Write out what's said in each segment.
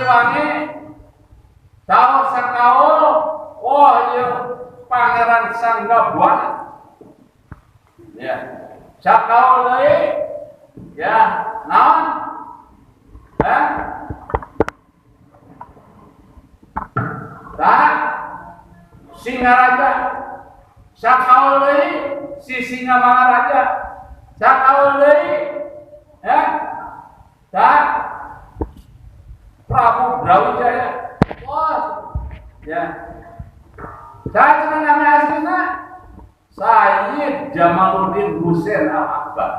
Siliwangi saur sakaul, wah ieu Pangeran Sanggabuana. Ya. Sakaul deui ya, naon? Hah? Tah Singaraja. Sakaul deui si Singamangaraja. Sakaul deui ya. Tah Prabu Brawijaya. Wah. Ya. Saya cenah nama aslina Sayyid Jamaluddin Husain Al-Akbar.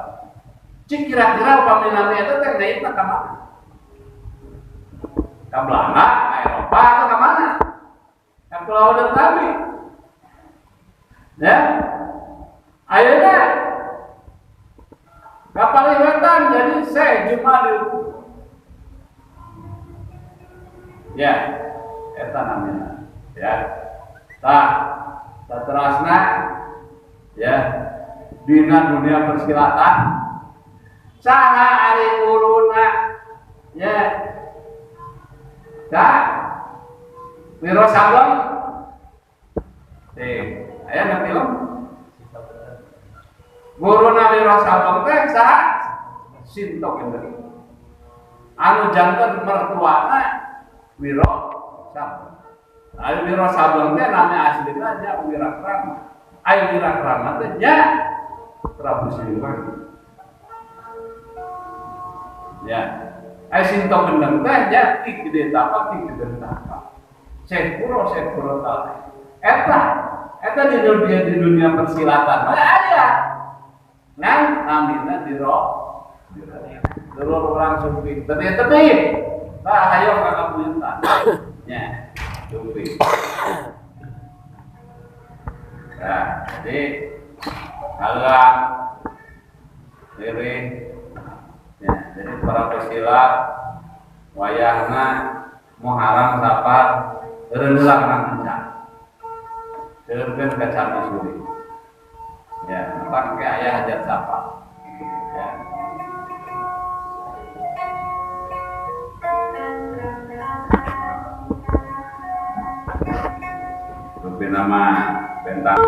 Cik kira-kira upami nami eta teh naikna ka mana? Ka Belanda, ka Eropa atau ka mana? Ka Pulau Nabi. Ya. Ayeuna ka palih wetan jadi Syekh Jumadil. Ya, eta namina. Ya. Tah, saterasna ya dina dunia persilatan saha ari guruna ya. Tah Wiro Sableng. Teh, aya na film? Guruna Wiro Sableng teh saha? Sinto Kendeng. Anu janten mertuana Wiro Sableng. Ayo Wiro Sableng teh nami aslina nya Wirakrama. Ayo Wirakrama teh nya Prabu Siliwangi. Ya. Ayo Sinto Kendeng teh nya Ki Gede Tapa, Ki Gede Tapa. Syekh Puro, Syekh Puro Tapa. Eta, eta di dunia persilatan. Mah aya. Ngan namina diro. Dulur urang sumping. Tepi-tepi. Tah hayo ka kabuyutan. Nya. Sumping. Nah, jadi halang lirih. Ya, jadi para pesilat wayahna Muharram Safar eureun heula kana kencan. Seureurkeun ka Candi Suri. Ya, maka aya hajat safar. Ya. Rupi nama bentang.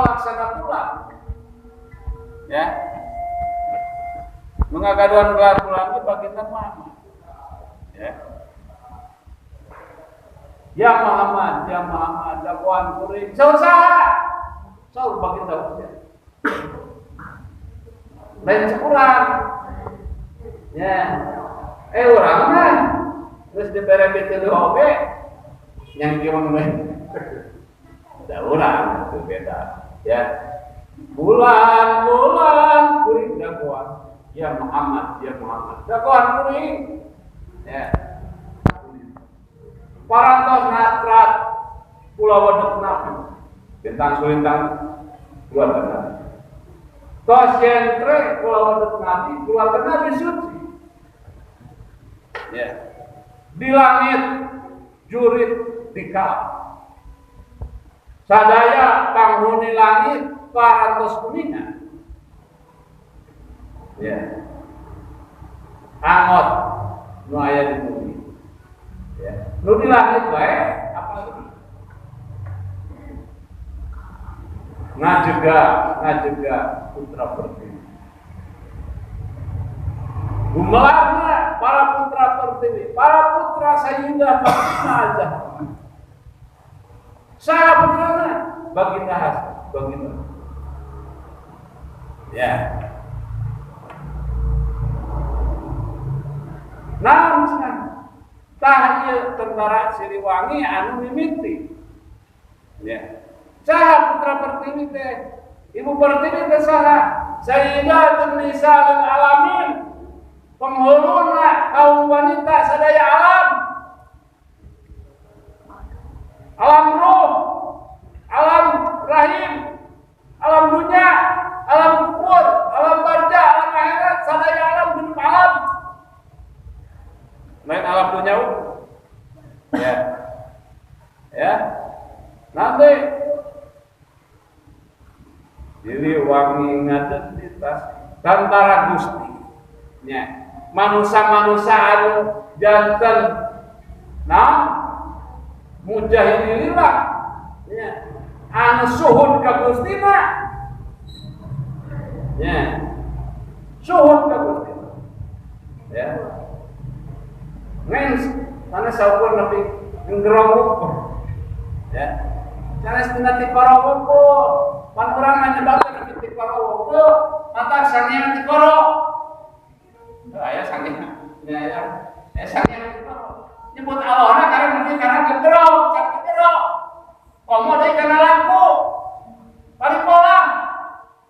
laksana pulang. Ya. Nu ngagaduhan gelar pulang itu baginda Muhammad. Ya. Ya Muhammad, ya Muhammad, dakwaan kuring. Saur saha? Saur baginda Husain. Lain sekurang. Ya. Urang mah geus dibere pituduh oge yang kieu mah. Da urang itu beda. Ya. Bulan-bulan kuring dakwaan. Ya Muhammad, ya Muhammad. Dakwaan kuring. Ya. Parantos natrat pulau waduk nabi. Bintang sulintang keluarga nabi. Tos yentre pulau waduk nabi, keluarga nabi suci. Ya. Di langit jurit dikal. Sadaya panghuni langit parantos kuningan. Ya. Angot nu aya di bumi. Ya. Nu di langit wae apa lagi? Ngajega putra pertiwi. Gumelahna para putra pertiwi, para putra Sayyidah Fatimah Az-Zahra. Saha putrana? Baginda Hasan, baginda. Ya. Nah, tah ieu tentara Siliwangi anu mimiti. Ya. Saha putra pertiwi teh? Ibu pertiwi teh saha? Sayyidatun nisa'il alamin. Penghuluna kaum wanita sadaya alam. Alam ruh, alam rahim, alam dunia, alam kubur, alam barja, alam akhirat, sadaya alam genep alam. Lain alam dunia. Ya. Ya. Nanti Siliwangi ngadeg di tas tantara Gusti. Ya. Manusa-manusa anu janten nah mujahidillah. Ya. Anu suhun ka Gustina. Ya. Suhun ka Gustina. Ya. Ngens mana saukur nepi nggerong ukur. Ya. Sanes dina tikoro wungkul. Pan urang mah nyebatkeun nepi tikoro wungkul, mata sangyang tikoro. Aya sangyang. Ya ya. Sangyang tikoro. Nyebut Allahna karena mungkin karena gegerong, cap gegerong. Komo deui kana laku. Paling pola.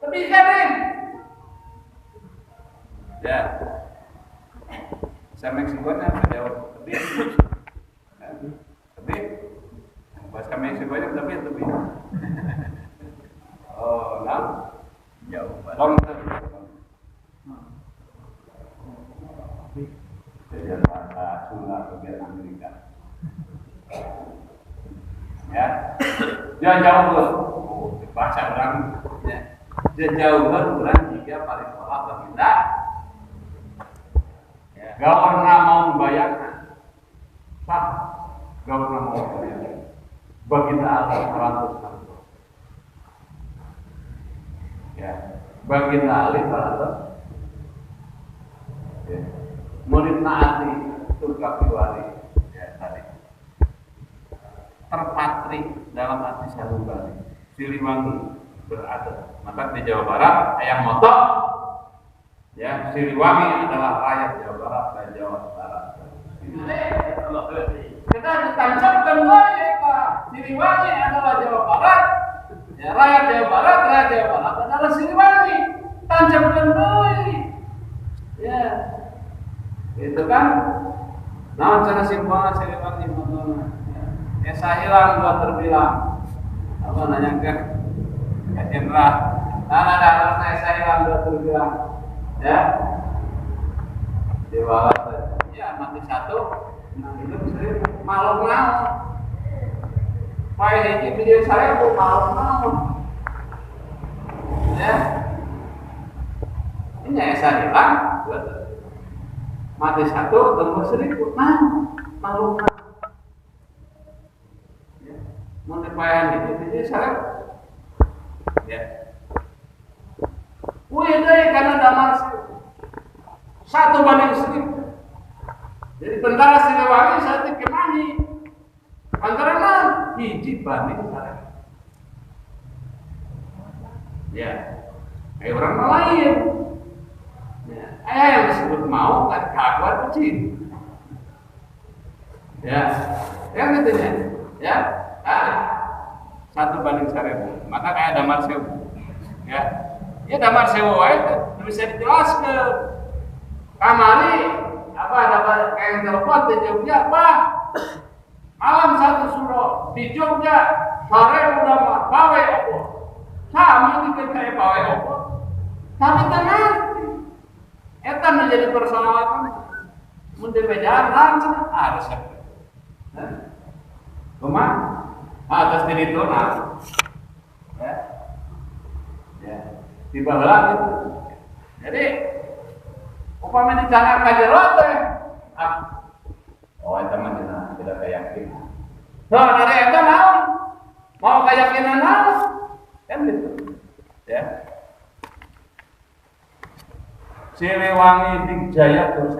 Lebih keneh. Ya. Saya Meksikonya jauh lebih. Lebih. Bahasa Meksikonya lebih. Oh, nah. Jauh. Long term. Jadi bahasa Sunda bagian Amerika. Ya. Dia jauh loh. Oh, bahasa orang. Ya. Dia jauh orang jika paling pola baginda. Gak pernah mau membayangkan. Sah. Gak pernah mau membayangkan. Baginda Ali 160. Ya. Baginda Ali 100. Ya. Murid naati Turkapiwari ya tadi. Terpatri dalam hati sanubari. Siliwangi berada. Maka di Jawa Barat ayam motok. Ya, Siliwangi adalah rakyat Jawa Barat dan Jawa Barat. Kita ditancapkan wae Pak. Siliwangi adalah Jawa Barat. Ya, rakyat Jawa Barat, rakyat Jawa Barat adalah Siliwangi. Tancapkan wae. Ya. Itu kan? Naon cenah simpulan Siliwangi motona. Ya, esa hilang dua terbilang. Apa nanya ke jenderal. Nah, nah, esa hilang dua terbilang. Ya, dewa ya mati satu, itu seribu makhluk naon. Pae hiji video saya bu makhluk naon. Ya, ini esa hilang, mati satu, tembus 1000, nah makhluk naon. Ya, mun dipaehan hiji video saya, Ya. Wih deui kana Damar Sewu. 1:1000. Jadi tentara Siliwangi saat itu kemani. Antara 1:1000. Ya. Kayak orang lain. Ya, yang disebut mau kan kelakuan kucing. Ya, yang gitu ya. Ya, ah, 1:1000. Maka kayak Damar Sewu. Ya, ya Damar Sewu itu bisa dijelaskan. Kamari apa dapat kayak telepon di Jogja, Pak. Malam 1 suro di Jogja, sore udah bawe opo. Sama itu kayak bawe opo. Tapi tenang. Eta menjadi persoalan. Mun dibejaan langsung ada siapa. Kumaha? Atas diri itu nah. Ya. Ya, di bawah itu. Jadi upama dicanang ka jero teh, ah. Oh, eta mah cenah tidak keyakinan. So, dari eta naon? Mau keyakinan naon? Kan gitu. Ya. Siliwangi Digjaya terus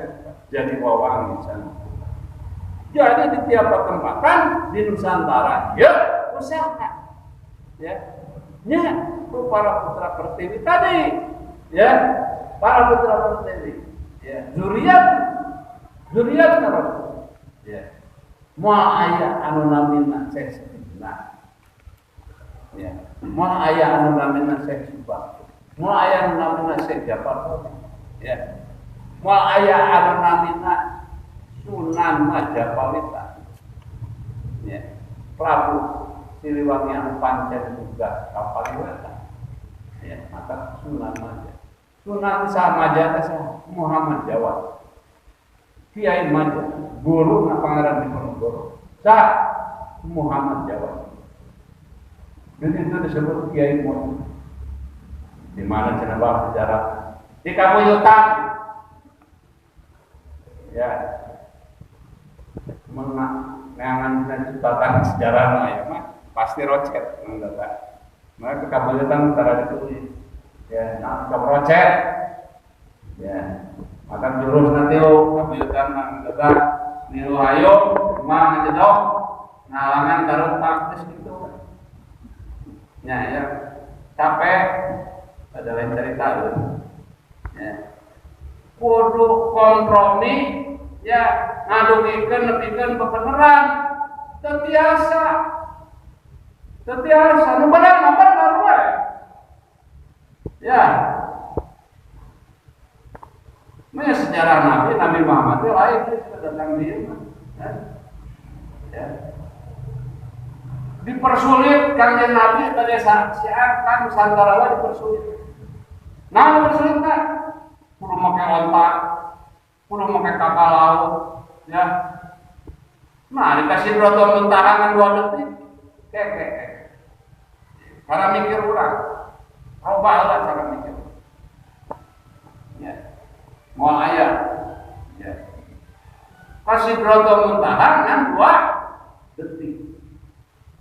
jadi wawangi sana. Jadi di tiap pertempatan di Nusantara, ya usaha, ya, ya para putra pertiwi tadi, ya para putra pertiwi, ya zuriat, zuriat Rasul, ya moal aya anu namina Syekh Sayyidina, ya moal aya anu namina Syekh Subang, moal aya anu namina Syekh Jafar, ya moal aya anu namina Sunan Majapahit, ya Prabu Siliwangi anu pancen juga kapaliwata, ya maka Sunan Maja, Sunan Maja teh Muhammad Jawa, Kiai Maja, guru na Pangeran Diponegoro, sah Muhammad Jawa. Dan itu disebut Kiai Maja. Di mana cenah sejarah? Di Kabuyutan, ya. Menangan dan catatan sejarah mah ya mah pasti rocet mendata. Maka kekabuyutan antara ditulis ya, nah rocet ya, maka jurus nanti kabuyutan mendata niru ayo mah ngejedok ngalangan taruh praktis gitu. Ya, ya capek ada lain cerita gitu. Ya. Kudu kompromi ya ngadugikeun nepikeun bebeneran teu tiasa nu bener mah bener we ya. Ini sejarah Nabi, Nabi Muhammad itu lain sudah datang di mah ya. Dipersulit kanjeng Nabi pada siar kan Nusantara we dipersulit. Nah dipersulitna kudu make onta, kudu make kapal laut, ya. Nah, dikasih roto mentahangan 2 detik, kek. Cara mikir urang, robah lah cara mikir. Ya, mau ayah, ya. Kasih roto mentahangan 2 detik.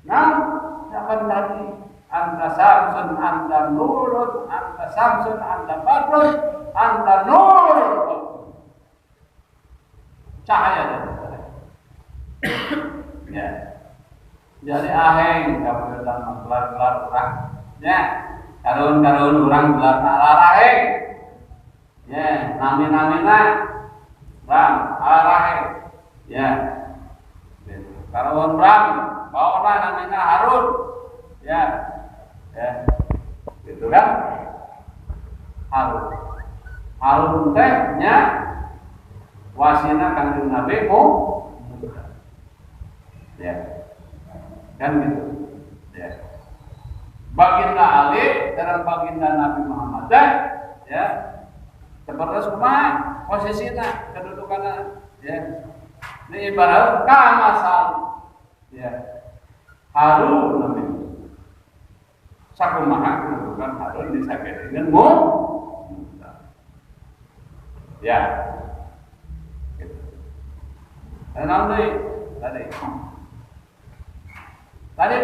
Nah, akan tadi anta samsun, anta nurun, anta samsun, anta badrun, anta nur. Cahaya dari ya. Jadi aheng kabutan gelar-gelar urang ya, karun-karun urang gelar araheng ya, nami-namina ram araheng ya. Karun ram bawa namina Harun ya. Ya. Gitu kan? Harun. Harun teh nya wasina Kanjeng Nabi Musa. Ya. Kan gitu. Ya. Baginda Ali dan baginda Nabi Muhammad ya. Seperti semua posisinya kedudukannya ya. Ini ibarat kamasal ya. Harun Nabi Musa. Sakumaha kedudukan Harun disakit dengan Musa. Ya. Nanti tadi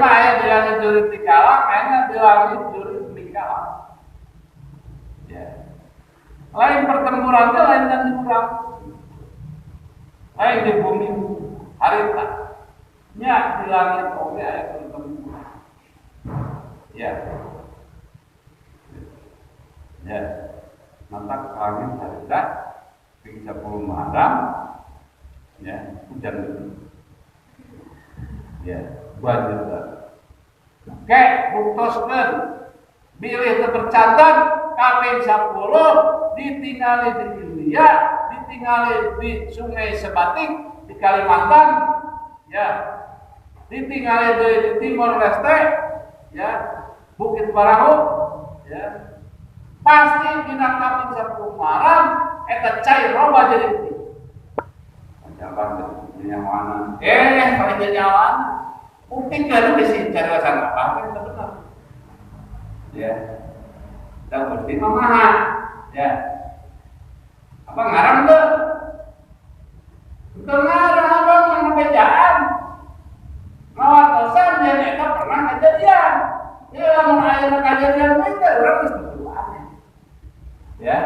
mah ayat bilangnya jurit dikalah, kayaknya bilangnya jurit mi. kalah. Ya. Lain pertempuran teh lain dan di urang. Lain di bumi harita. Nya di langit oge aya pertempuran. Ya. Ya. Matak langit harita ping 10 Muharram ya, hujan gede. Ya, banjir banget. Oke, buktoskeun bilih teu bercantan kaping 10 ditingali di India, ditingali di Sungai Sebatik di Kalimantan, ya. Ditingali di Timor Leste, ya, Bukit Parahu, ya. Pasti dina kaping 10 Muharram eta cai roba jadi putih. Jalan nyawana. Paling nyawana. Mungkin kalau bisi cariwasan apa itu benar. Ya. Dan putih mah maha. Ya. Apa ngarang tuh? Itu ngarang apa ngabejaan. Ngawatosan yang eta pernah kejadian. Ya lamun aya kejadian teh urang geus tujuan. Ya.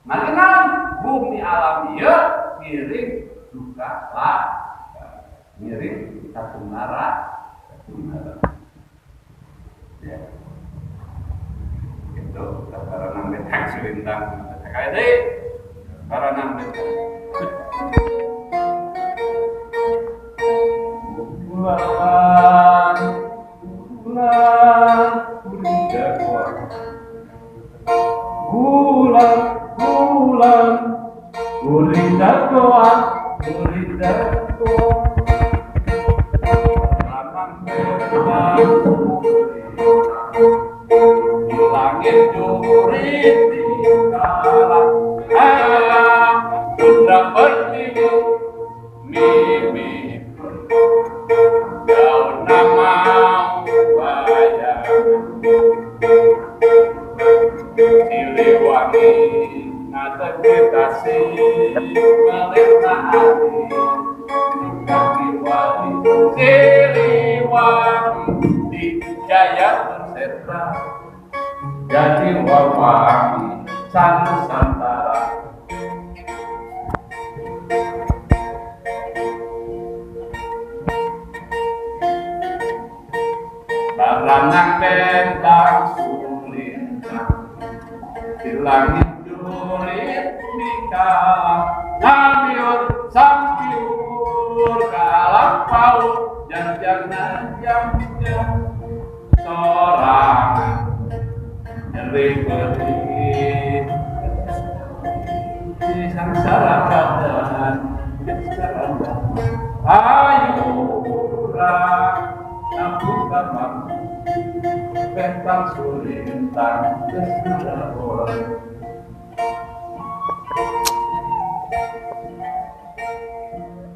Maka bumi alam ieu ngiring duka lah, ngiring satunara, satunara. Ya. Itu baranang betang sulintang. Sekali deui baranang betang. Bulan, bulan, bulan, bulan, bulan, bulan, bulan, di langit jurit dikala, putra pertiwi mimpi daun nama bayang Siliwangi ngategitasi melita hati kaki wali Siliwangi di jaya berserta jadi wangi sanusantara. Baranang bentang sulintang di langit jurit mikala ngambiur sampiur kalang paut jangan jam jam sorang nyeri perih sangsara badan ayu urang buka bentang sulintang kesana bola.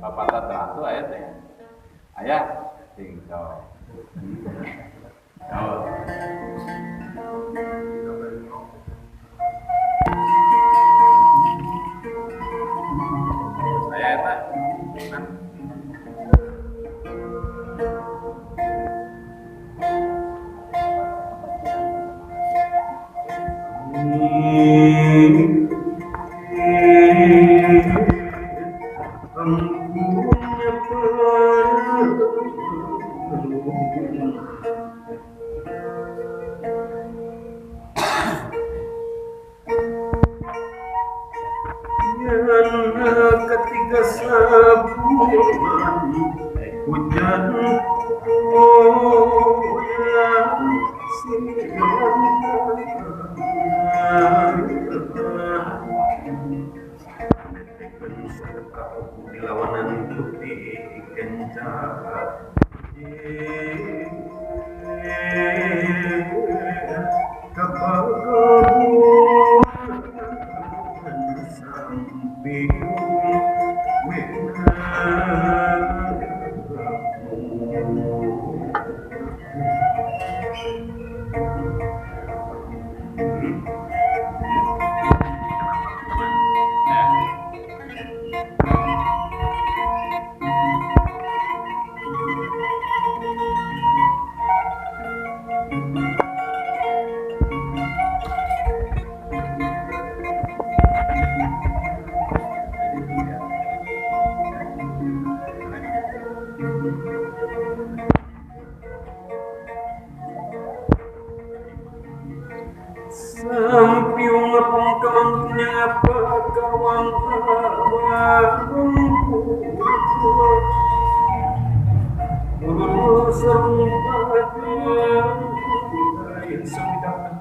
Papatah teratu ayat ya. Ayat tinggal. Saya eta. Ketika sebulan hujan dilawanan putih kencar Sampiung ngepung kemangnya pegawang awang guru serung padian semidang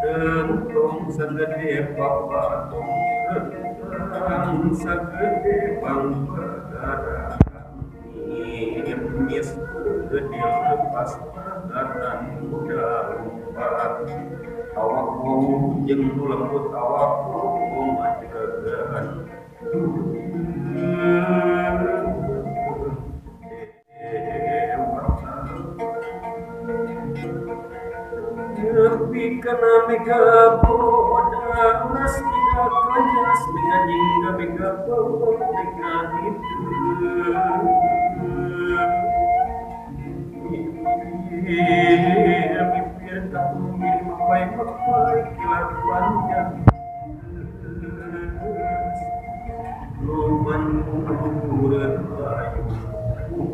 Rentong segede papatung rentang segede pangpadaran Mis gede lepas padaran muda lumpat awak wong jeung nu lembut awak wong ajegan Nepi kana mega bodas mega kajas mega jingga mega bawa mega itu mipir tak mapai mapai kilat panjang luman muran layu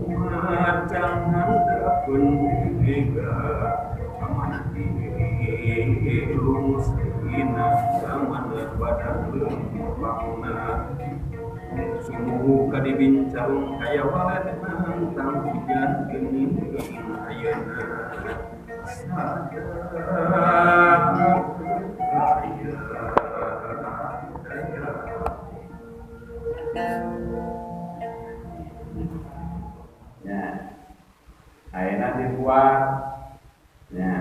macangan dapun mega sumuhu kadibincang kaya walad nantang hujan geuning ayeuna ya ayeuna dibuat ya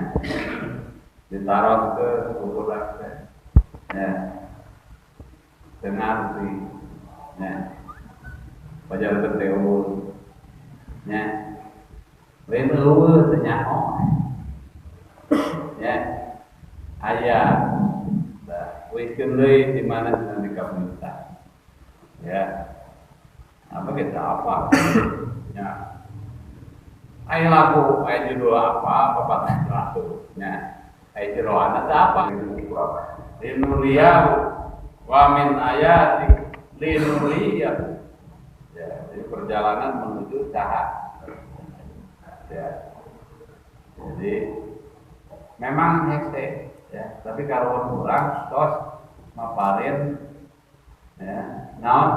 ditaruh ke budak teh ya teu ngarti ya pajar teu eueuh nya lain eueuh teu nyaho ya aya tah wikeun deui di mana cenah di kamunta ya apa kita apa ya aya lagu aya judul apa papatah lagu nya aya jeroana teh apa linuriyahu wa min ayati linuriyahu. Ya, jadi perjalanan menuju cahaya. Ya. Jadi memang hese ya, tapi kalau urang tos maparin ya, naon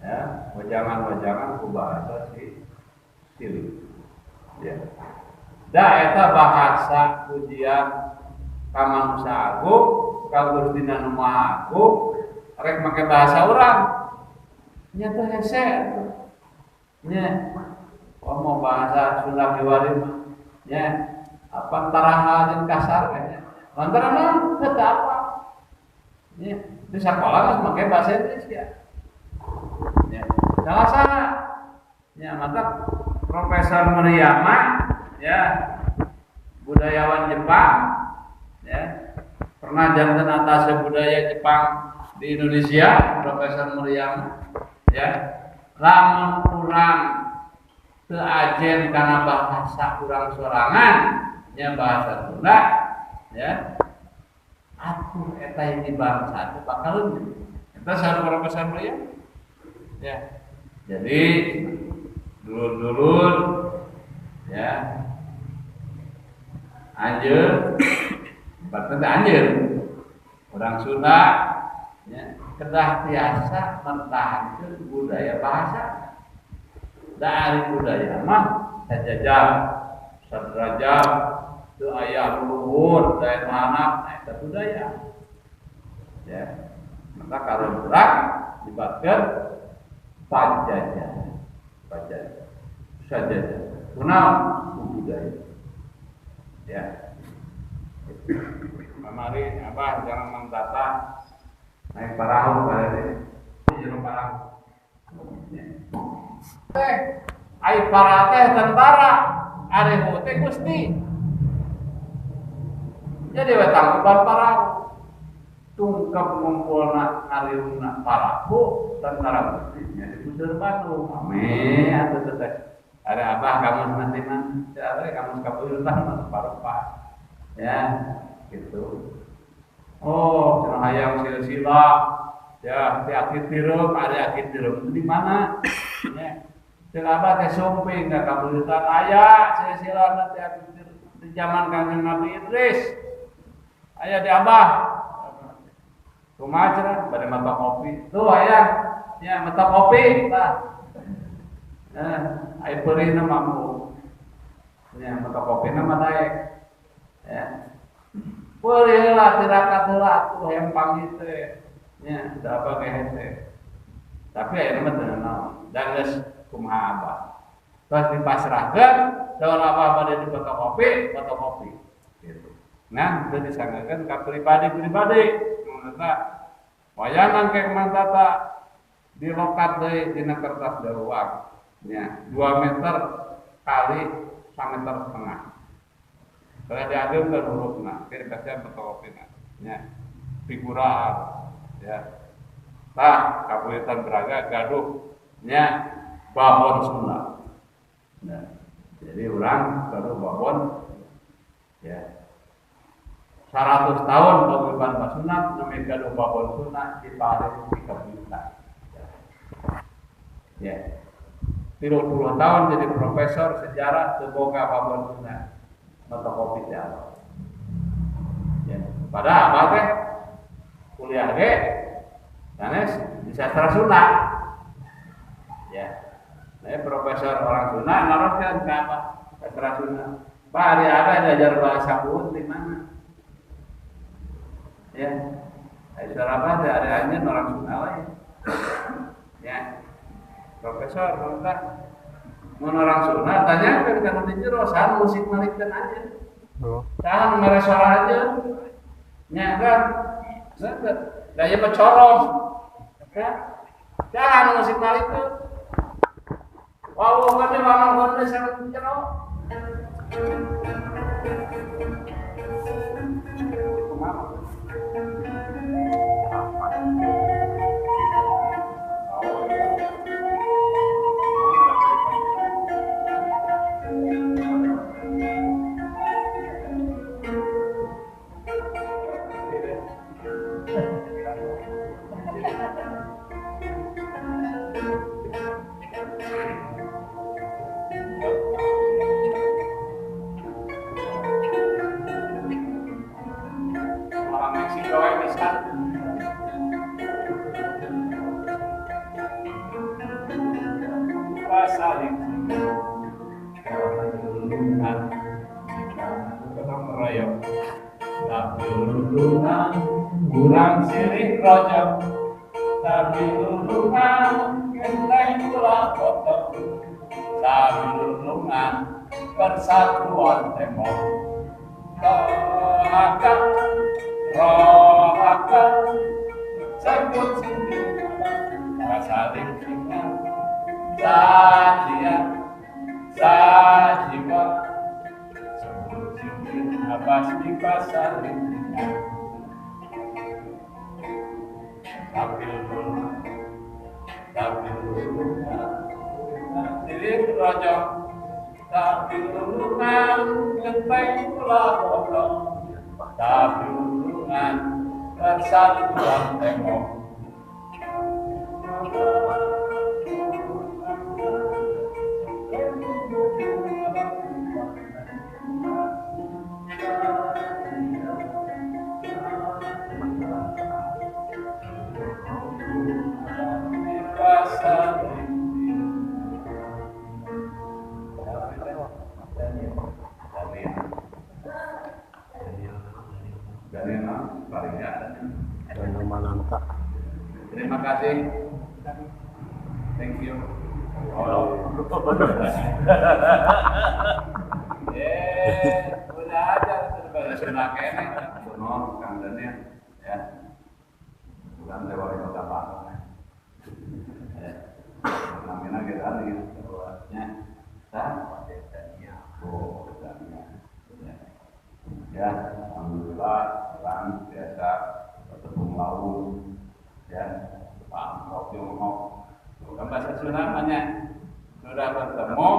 ya, wejangan-wejangan ku bahasa si silik. Ya. Da eta bahasa pujian ka manusia agung, ka Gusti nu Maha Agung, rek make bahasa urang. Nya teh hese nya oh mau bahasa Sunda kiwari mah nya apa taraha jeung kasar nya lantaran mah teu apa nya di sakola geus make bahasa Indonesia nya salah saha nya mantap Profesor Moriyama ya budayawan Jepang ya pernah janten atase budaya Jepang di Indonesia Profesor Moriyama ya lamun urang teu ajen kana bahasa urang sorangan nya bahasa Sunda ya atuh eta hiji bangsa teh bakal eta saur Profesor Moriyama ya jadi dulur-dulur ya anjeun berarti anjeun urang Sunda ya kedah tiasa mertahankeun budaya bahasa. Da ari budaya mah sajajab saderajat teu aya luhur daya anak eta budaya. Ya. Maka kalau urang dibatkeun pajajaran. Pajajaran. Sajajaran. Kunaon budaya. Ya. Kamari abah jangan mangtata naik parahu pada ini jero parahu teh ai para teh tentara ari teh Gusti jadi we tangkuban parahu tungkep ngumpulna ngariungna parahu tentara Gusti nya dipuseur batu ame atuh teh ada abah kamu nanti mah ada kamu kapuyutan mah parupa Ya, gitu. Oh, cenah hayang silsilah. Ya, ti aki tireum, ari aki tireum di mana? Ya. Ceuk abah teh sumping ka kabuyutan aya silsilahna ti aki tireum di zaman Kangjeng Nabi Idris. Aya di abah. Kumaha cenah bade matok kopi. Tuh aya. Ya, matok kopi tah. Nah, aya peurihna mah mampu. Ya, matok kopina mah daek. Ya. Peurih lah tirakat heula atuh hempang ieu teh. Ya, da apa ge hese. Tapi aya mah teu naon. Da geus kumaha abah. Terus dipasrahkeun, saur abah bade difotokopi, fotokopi. Gitu. Nah, teu disanggakeun ka pribadi-pribadi. Maksudna wayang engke mantata dilokat deui dina kertas daruang. Ya, 2 meter kali 1,5 meter. Kalau diageumkeun hurufna, ke dikasihan fotokopina. Nya, figuran ya. Tah, Kabuyutan Braga gaduh nya babon Sunda. Nah, jadi urang gaduh babon ya. 100 tahun paguyuban Pasundan nembe gaduh babon Sunda dipaling di Kabuyutan. Ya. 30 tahun jadi profesor sejarah teu boga babon Sunda. Fotokopi teh apa? Ya, padahal abah teh kuliah ge sanes di sastra Sunda. Ya. Nah, profesor orang Sunda naroskeun ka abah sastra Sunda. Pak, ari abah diajar bahasa Buun di mana? Ya. Ai suara abah teh ari anjeun orang Sunda we. Ya. Profesor entah mun orang Sunda tanyakeun ka nu di jero saha musik malikeun anjeun. Oh. Saha nu mere suara anjeun? Nya kan. Da ieu mah corong. Ya. Saha nu musik malikeun? Wawuh kan teh wawuh teh sareng jero. Kumaha? Kurang sirih rojok, tapi lulungan genteng kula kotok, tapi lulungan persatuan tembok. Rohakan, rohakan, sebut sendiri, saling singa, sajian, sajiwa, sebut sendiri, abbas di pasar singa. Sambil lulungan, sirih rojok, sambil lulungan, genteng kula potong, sambil lulungan, persatuan tembok. Terima kasih. Thank you. Oh. Udah aja sudah sudah kene. Kuno Kang Daniel ya. Bukan lewat kota Bandung. Ya. Namanya kita lagi ya. Sah? Oh, Daniel. Ya. Ya, alhamdulillah orang biasa bertepung laut ya, Pak Amprok Tiongkok. Bukan bahasa Sunda namanya. Sudah bertemu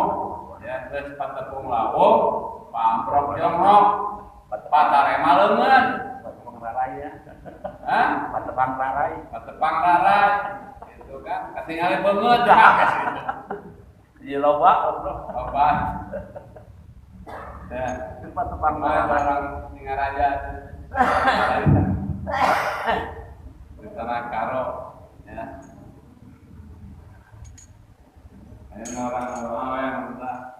ya, terus patepung lawung, Pak Amprok Tiongkok. Patarema leungeun. Patepang rarai ya. Hah? Patepang rarai. Patepang rarai. Gitu kan. Katingali beungeut dah. Jadi loba Loba. Ya. Patepang rarai. Orang Singaraja. Di Tanah Karo ya. Ayo orang-orang yang entah.